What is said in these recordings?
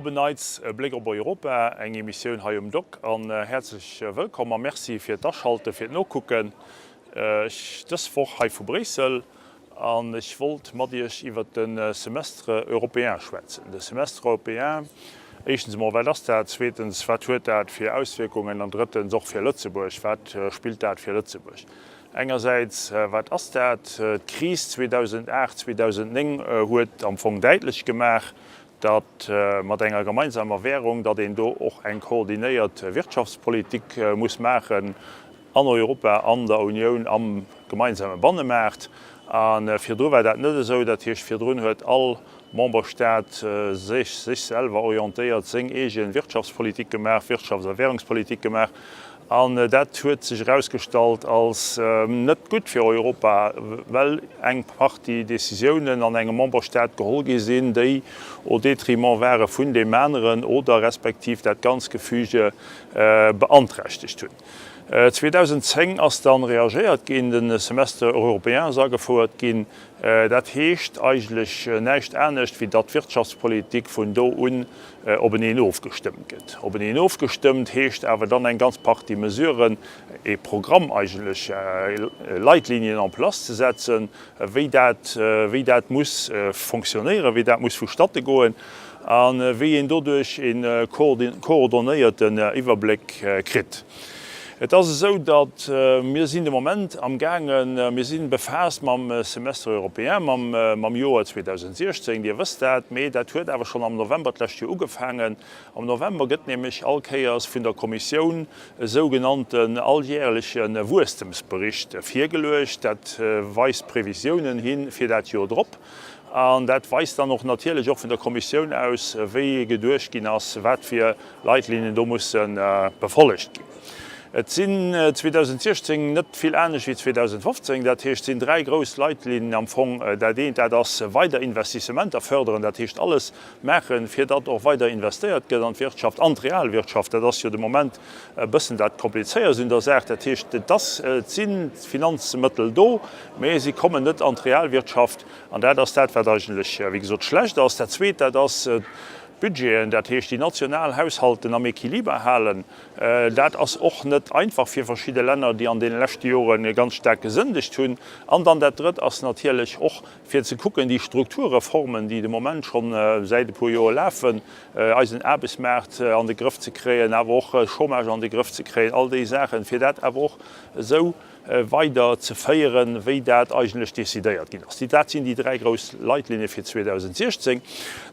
Op en Neits e Bléck op Europa, eng Emissioun hei um Doc. An häerzlech wëllkomm a Merci fir d'Aschalten, fir d'Nokucken. Ech dës Woch hei vu Bréissel an ech wollt mat Iech iwwert de Semestre européen schwätzen. De Semestre européen, éischtens emol, wat ass dat? Zweetens, wat huet dat fir Auswierkungen? An drëttens, och fir Lëtzebuerg, wat spillt dat fir Lëtzebuerg? Engersäits, wat ass dat? D'Kris 2008, 2009 huet am Fong däitlech gemaach, datt mat enger gemeinsamer Währung, datt een do och eng koordinéiert Wirtschaftspolitik muss maachen an Europa, an der Unioun, am gemeinsame Bannemaart. A virdru war dat net esou. Dat heescht, virdrun huet all Memberstaat sech sech selwer orientéiert, seng eege Wirtschaftspolitik gemaach, Wirtschafts a Währungspolitik gemaach. An dat huet sech erausgestallt als net gutt fir Europa, well eng Partie Décisiounen an engem Memberstaat geholl gi sinn, déi au détriment ware vun deem aneren oder respektiv dat ganz Gefüge beanträchtegt hunn. 2010 ass dann reagéiert ginn, de Semestre européen ass agefouert ginn. Dat heescht eigentlech näischt anescht, wéi datt d'Wirtschaftspolitik vun do un openeen ofgestëmmt gëtt. Openeen ofgestëmmt heescht awer dann eng ganz Partie Mesuren, ee Programm eigentlech, Leitlinien en place ze setzen, wéi dat, wéi dat muss fonctionnéieren, wéi dat muss vustatte goen a wéi een doduerch ee coordonnéierten Iwwerbléck kritt. Et ass esou, datt mir sinn de Moment amgaangen, mir si befaasst mam Semestre européen, mam Joer 2016, Dir wësst dat, mee dat huet awer schonn am November d'lescht Joer ugefaangen. Am November gëtt nämlech all Kéiers vun der Kommissioun e sougenannten alljärleche Wuesstemsbericht virgeluecht. Dat weist Previsiounen hi fir dat Joer drop. An dat weist dann och natierlech och vun der Kommissioun aus, wéi geduecht ginn ass, wat fir Leitlinien do musse befollegt ginn. Et sinn 2016 net vill anescht wéi 2015. Dat heescht, et sinn dräi grouss Leitlinien am Fong. Dat eent, dat ass weider Investissementer förderen, dat heescht alles maachen, fir datt och weider investéiert gëtt an d'Wirtschaft, an d'Realwirtschaft. Dat ass jo de Moment e bëssen dat Komplizéierst un der Saach. Dat heescht, et ass, et sinn d'Finanzmëttel do, mä si kommen net an d'Realwirtschaft. An dat ass dat, wat eigentlech, wéi gesot, schlecht ass. Dat Zweet, dat ass d'Budgeten, dat heescht déi national Haushalten am Equiliber halen. Dat ass och net einfach fir verschidde Länner, déi an deene leschte Jore ganz staark gesëndegt hunn. An dann dat Drëtt ass natierlech och, fir ze kucken, déi Strukturreformen, déi de Moment scho säit e puer Joer lafen, eisen Aarbechtsmaart an de Grëff ze kréien, awer och Chômage an de Grëff ze kréien, all déi Saachen, fir dat awer och esou weider ze féieren, wéi dat eigentlech decidéiert ginn ass. Dat sinn déi dräi grouss Leitlinne fir 2016.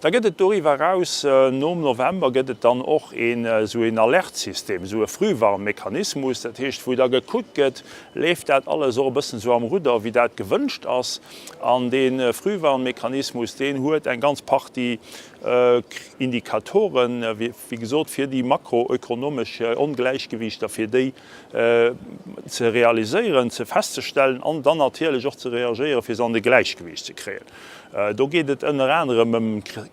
Da gëtt et doriwwer eraus, nom November gëtt et dann och een esou een Alertsystem, esou e Frühwarnmechanismus, dat heescht, wou da gekuckt gëtt, leeft dat alles och e bëssen esou am Rudder, wéi dat gewënscht ass. An dee Frühwarnmechanismus, deen huet eng ganz Partie Indikatoren, wéi gesot, fir déi makroökonomesch Ongläichgewiichter, fir déi ze realiséieren, ze festzestellen an dann natierlech och ze reagéieren, fir se an de Gläichgewiicht ze kréien. Do geet et ënner anerem ëm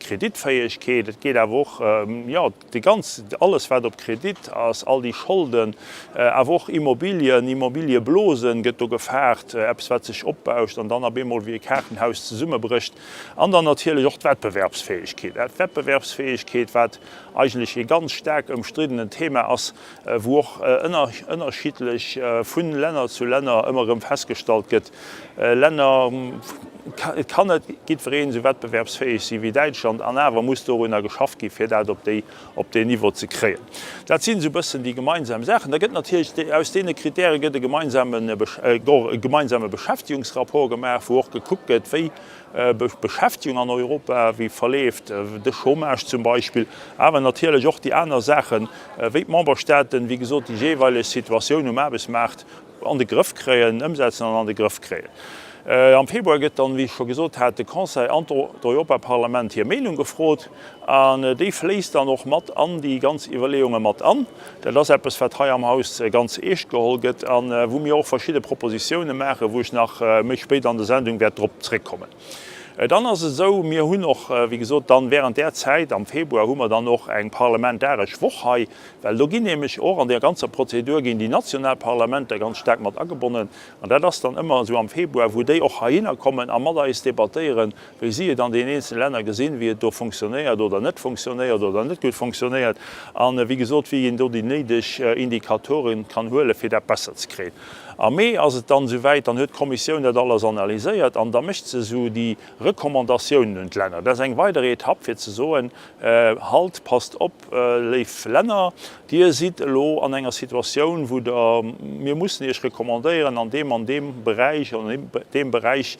Kreditfäegkeet, et geet awer och, jo, déi ganz, alles wat op Kredit ass, all déi Scholden, awer och Immobilien, Immobiliëblosen gëtt do gefaart, eppes wat sech opbauscht an dann op eemol wéi e Kaartenhaus zesummebrécht. An dann natierlech och d'Wettbewerbsfäegkeet. D'Wettbewerbsfäegkeet, wat eigentlech ee ganz staark ëmstriddenen Thema ass, wou och ënnerschiddlech vu Länner zu Länner ëmmer erëm festgestallt gëtt, Länner, et kann net jiddwereen esou wettbewerbsfäeg si wéi Däitschland, an awer muss dorunner geschafft gi fir dat op déi, op deen Niveau ze kréien. Dat sinn esou e bëssen déi gemeinsam Saachen. Da gëtt natierlech, aus deene Kritäre gëtt e gemeinsamen, e gemeinsame Beschäftigungsrapport gemaach, wou och gekuckt gëtt, wéi Beschäftegung an Europa, wéi verleeft de Chômage zum Beispill, awer natierlech och déi aner Saachen, wéi d'Memberstaaten, wéi gesot, déi jeeweileg Situatioun um Aarbechtsmaart an de Grëff kréien, ëmsetzen an an de Grëff kréien. Am Februar gëtt dann, wéi ech scho gesot hat, de Conseil an d'Europaparlament hir Meenung gefrot an déi fléisst dann och mat an déi ganz Iwwerleeunge mat an. Dat ass eppes, wat hei am Haus ganz eescht geholl gëtt a wou mir och verschidde Propositiounen maachen, wou ech nach méi spéit an der Sendung wäert drop zréckkommen. Dann ass et esou, mir hunn och, wéi gesot, dann während där Zäit am Februar hu mer dann och eng parlamentaresch Woch hei, well do ginn nämlech och an där ganzer Prozedur ginn déi national Parlamenter ganz staark mat agebonnen. An dat ass dann ëmmer esou am Februar, wou déi och heihinner kommen a mat eis debattéieren, wéi si et an den eenzele Länner gesinn, wéi et do fonctionnéiert oder net fonctionnéiert oder net gutt fonctionnéiert an, wéi gesot, wéi een do déi néideg Indikatoren kann huelen, fir dat besser ze kréien. Am Mee ass et dann esouwäit, dann huet d'Kommissioun dat alles analyséiert an da mécht se esou déi Recommandatiounen un d'Länner. Dat ass eng weider Etapp, fir ze soen, Halt, passt op, léif Länner, Dir sidd elo an enger Situatioun, wou Der, mir mussen Iech recommandéieren, an deem an deem Beräich an deem Beräich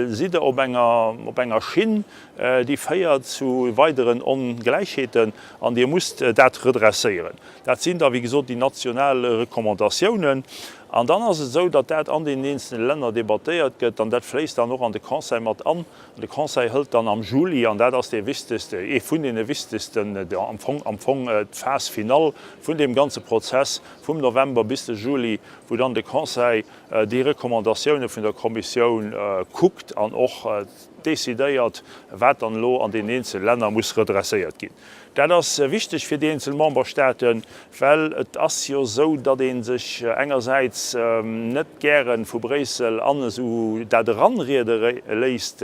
sidd Der op enger, op enger Schinn, déi féiert zu weideren Ongläichheeten an Dir musst dat redresséieren. Dat sinn da wéi gesot déi national Recommandatiounen. An dann ass et esou, datt dat an deenen eenzelne Länner debattéiert gëtt an dat fléisst dann och an de Conseil mat an. An de Conseil hëlt dann am Juli, an dat ass dee wichtegste, ee vun deene wichtegsten, am Fong, am Fong d'Phase finale vun deem ganze Prozess vum November bis de Juli, wou dann de Conseil déi Recommandatioune vun der Kommissioun kuckt an och decidéiert, wat dann elo an deenen eenzele Länner muss redresséiert ginn. Dat ass wichteg fir déi eenzel Memberstaaten, well et ass jo esou, datt ee sech engersäits net gäre vu Bréissel an esou dat eranriede léisst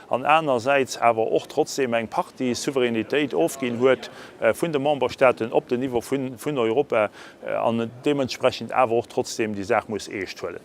an anersäits awer och trotzdeem eng Partie Souveränitéit ofginn huet vun de Memberstaaten op den Niveau vun Europa an deementsprechend awer och trotzdeem déi Saach muss eescht huelen.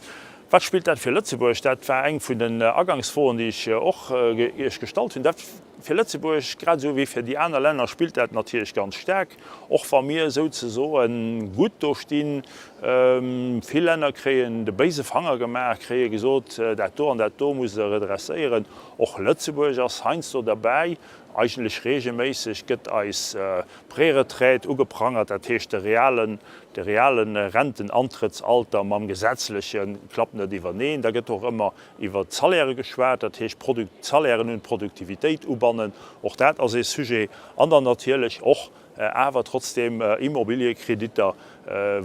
Wat spillt dat fir Lëtzebuerg? Dat war eng vun den Agangsfroen, déi ech och Iech gestallt hunn. Dat fir Lëtzebuerg, grad esou wéi fir déi aner Länner, spillt dat natierlech ganz staark, och wa mir souzesoen gutt do stinn. Vill Länner kréien de béise Fanger gemaach, kréie gesot, dat do an dat do musst Der redresséieren. Och Lëtzebuerg ass heiansdo derbäi, eigentlech regelméisseg gëtt eis Préretraite ugeprangert, dat heescht de realen De reale Rentenantrëttsalter mam gesetzleche klappt net iwwerneen. Da gëtt och ëmmer iwwer d'Salairë geschwat, dat heescht d'Salairen un d'Produktivitéit ubannen. Och dat ass ee Sujet. An dann natierlech och awer trotzdeem Immobiliekreditter,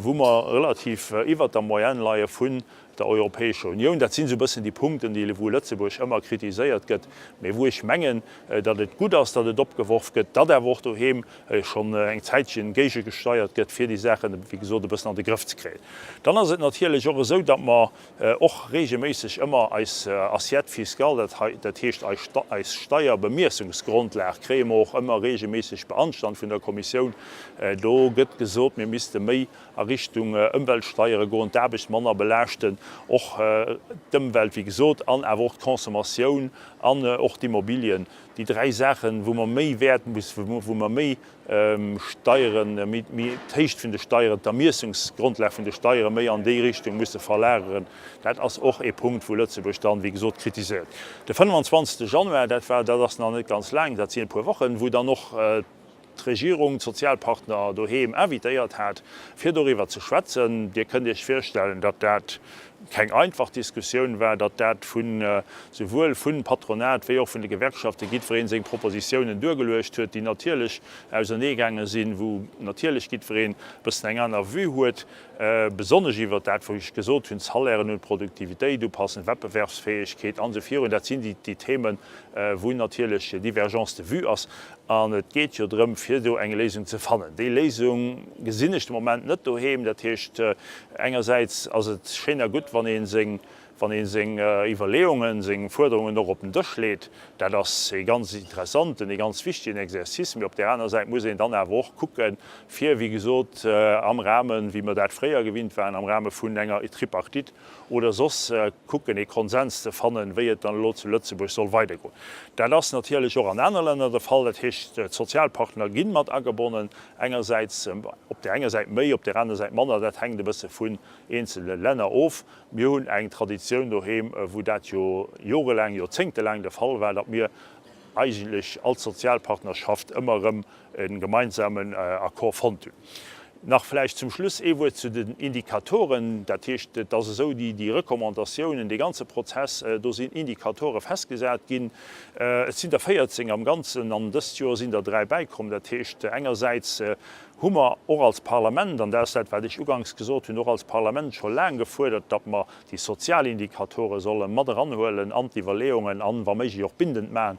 wou mer relativ iwwert der Moyenne leie vun der Europäescher Unioun. Dat sinn esou e bëssen déi Punkten, déi wou Lëtzebuerg ëmmer kritiséiert gëtt, mä wou ech mengen, datt et gutt ass, datt et opgeworf gëtt, datt awer och doheem schonn eng Zäitchen géigegesteiert gëtt, fir déi Saachen, wéi gesot, e bëssen an de Grëff ze kréien. Dann ass et natierlech och esou, datt mer och regelméisseg ëmmer eis Assiette fiscale, dat heescht eis Steierbemiessungsgrondlag, kréie mer och ëmmer regelméisseg beanstand vun der Kommissioun. Do gëtt gesot, mir misste méi a Richtung Ëmweltsteiere goen, d'Aarbecht manner belaaschten, och d'Ëmwelt, wéi gesot, an awer och d'Consommatioun an och d'Immobilien. Déi dräi Saachen, wou mer méi Wäert mussen, wou mer méi Steieren, méi d'Héicht vun de Steieren, d'Ermiessungsgrondlag vun de Steiere méi an déi Richtung musse verlageren, dat ass och ee Punkt, wou Lëtzebuerg dann, wéi gesot, kritiséiert. De 25. Januar, dat war, dat ass nach net ganz laang, dat sinn e puer Wochen, wou dann och d'Regierung d'Sozialpartner doheem invitéiert hat, fir doriwwer ze schwätzen. Dir kënnt Iech virstellen, datt dat keng einfach Diskussioun war, datt dat vun souwuel vun Patronat wéi och vun de Gewerkschafte jiddweree seng Propositiounen duergeluecht huet, déi natierlech auserneegaange sinn, wou natierlech jiddwereen e bëssen eng aner Vue huet, besonnesch iwwert dat, wou ech gesot hunn, d'Salairen un d'Produktivitéit upassen, Wettbewerbsfäegkeet an esou virun. Dat sinn déi Themen, wou natierlech Divergence de vue ass. An et geet jo drëm, fir do eng Léisung ze fannen. Déi Léisung gesinn ech de Moment net doheem. Dat heescht, engersäits ass et schéin a gutt, wann ee seng, wann ee seng Iwwerleeungen, seng Fuerderungen och op den Dësch leet. Dat ass ee ganz interessanten, ee ganz wichtigen Exercice. Mee op där aner Säit muss een dann awer och kucken, fir, wéi gesot, am Rahmen, wéi mer dat fréier gewinnt waren, am Rahme vun enger Tripartite, oder soss kucken ee Konsens ze fannen, wéi et dann elo zu Lëtzebuerg soll weidergoen. Dat ass natierlech och an aner Länner de Fall. Dat heescht, d'Sozialpartner ginn mat agebonnen, engersäits op där enger Säit méi, op där aner Säit manner. Dat hänkt e bësse vun eenzele Länner of. Mir hunn eng Traditioun doheem, wou dat jo jorelaang, joerzéngtelaang de Fall war, datt mir eigentlech als Sozialpartnerschaft ëmmer erëm e gemeinsamen Accord fonnt hunn. Nach vläicht zum Schluss ee Wuert zu den Indikatoren. Dat heescht, et ass esou, déi Recommandatiounen, dee ganze Prozess, do sinn Indikatore festgesat ginn. Et sinn der 14 am Ganzen an dëst Joer sinn der dräi bäikomm. Dat heescht, engersäits. hu mer och als Parlament, an dat ass dat, wat ech uganks gesot hunn, och als Parlament scho laang gefuerdert, datt mer déi sozial Indikatore solle mat eranhuelen an d'Iwwerleeungen an, wa méiglech, och bindend maachen.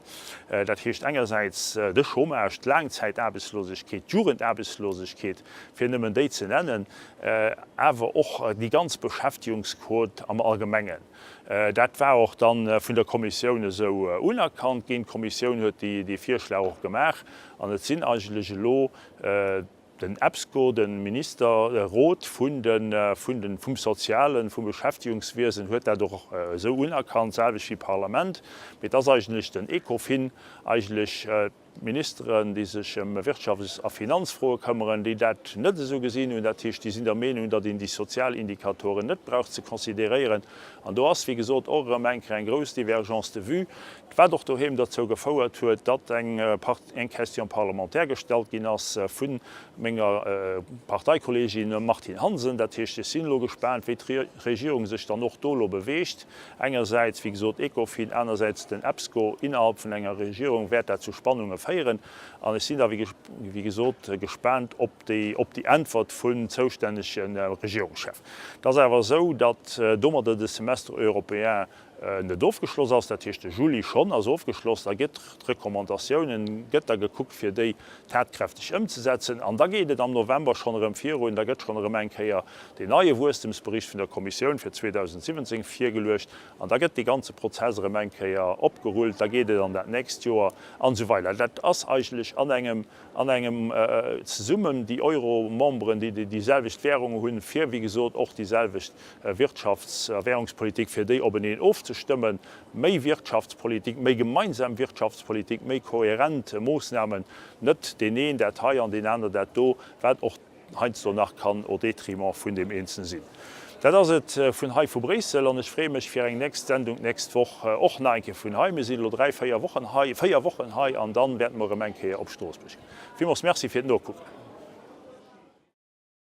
Dat heescht engersäits de Chômage, d'Laangzäitaarbechtslosegkeet, d'Jugendaarbechtslosegkeet, fir nëmmen déi ze nennen, awer och déi ganz Beschäftigungsquot am Allgemengen. Dat war och da vun der Kommissioun esou unerkannt ginn. D'Kommissioun huet dee Virschlag och gemaach an et sinn eigentlech elo den EPSCO, de Ministerrot vun de, vun de, vum Sozialen, vum Beschäftigungswiesen huet dat och esou unerkannt, d'selwecht wéi d'Parlament. Mee et ass eigentlech den Ecofin eigentlech, d'Ministeren, déi sech ëm Wirtschafts a Finanzfroe këmmeren, déi dat net esou gesinn hunn. Dat heescht, déi sinn der Meenung, datt een déi sozial Indikatoren net brauch ze consideréieren. An do ass, wéi gesot, och erëm eng Kéier eng grouss Divergence de vues, wat och doheem derzou gefouert huet, datt eng eng Question parlementaire gestallt ginn ass vu menger Parteikolleegin Martine Hansen. Dat heescht, ech sinn elo gespaant, wéi d'Regierung sech dann och do elo beweegt. Engersäits, wéi gesot, Ecofin, anersäits den EPSCO. Innerhalb vun enger Regierung wäert dat zu Spannunge féieren. An ech sinn da, wéi gesot, gespaant op déi, op déi Äntwert vun zoustännege Regierungschef. Et ass awer esou, datt domadder de Semestre européen net ofgeschloss ass. Dat heescht, de Juli schonn ass ofgeschloss. Da gëtt d'Recommandatiounen, gëtt da gekuckt, fir déi tatkräfteg ëmzesetzen. An da geet et am November schonn erëm virun. Da gëtt schonn erëm eng Kéier deen neie Wuesstemsbericht vun der Kommissioun fir 2017 virgeluecht an da gëtt dee ganze Prozess erëm eng Kéier opgerullt, da geet et an dat nächst Joer an esou weider. Dat ass eigentlech an engem, an engem zesummen déi Euro-Memberen, déi déi selwecht Währung hunn, fir wéi gesot och déi selwecht Wirtschafts a Währungspolitik, fir déi openeen ofzestëmmen, méi Wirtschaftspolitik, méi gemeinsam Wirtschaftspolitik, méi kohärent Moossnamen, net deen een dat hei an deen aner dat do, wat och heiansdo nach kann au détriment vun deem Eenzelen sinn. Dat ass et vun hei vu Bréissel an ech freeë mech fir eng nächst Sendung d'nächst Woch och nach eng Kéier vun hei. Mir sinn elo 3, 4 Wochen hei, 4 Wochen hei an dann wäerte mer erëm eng Kéier op Stroossbuerg ginn. Villmools Merci fir d'Nokucken.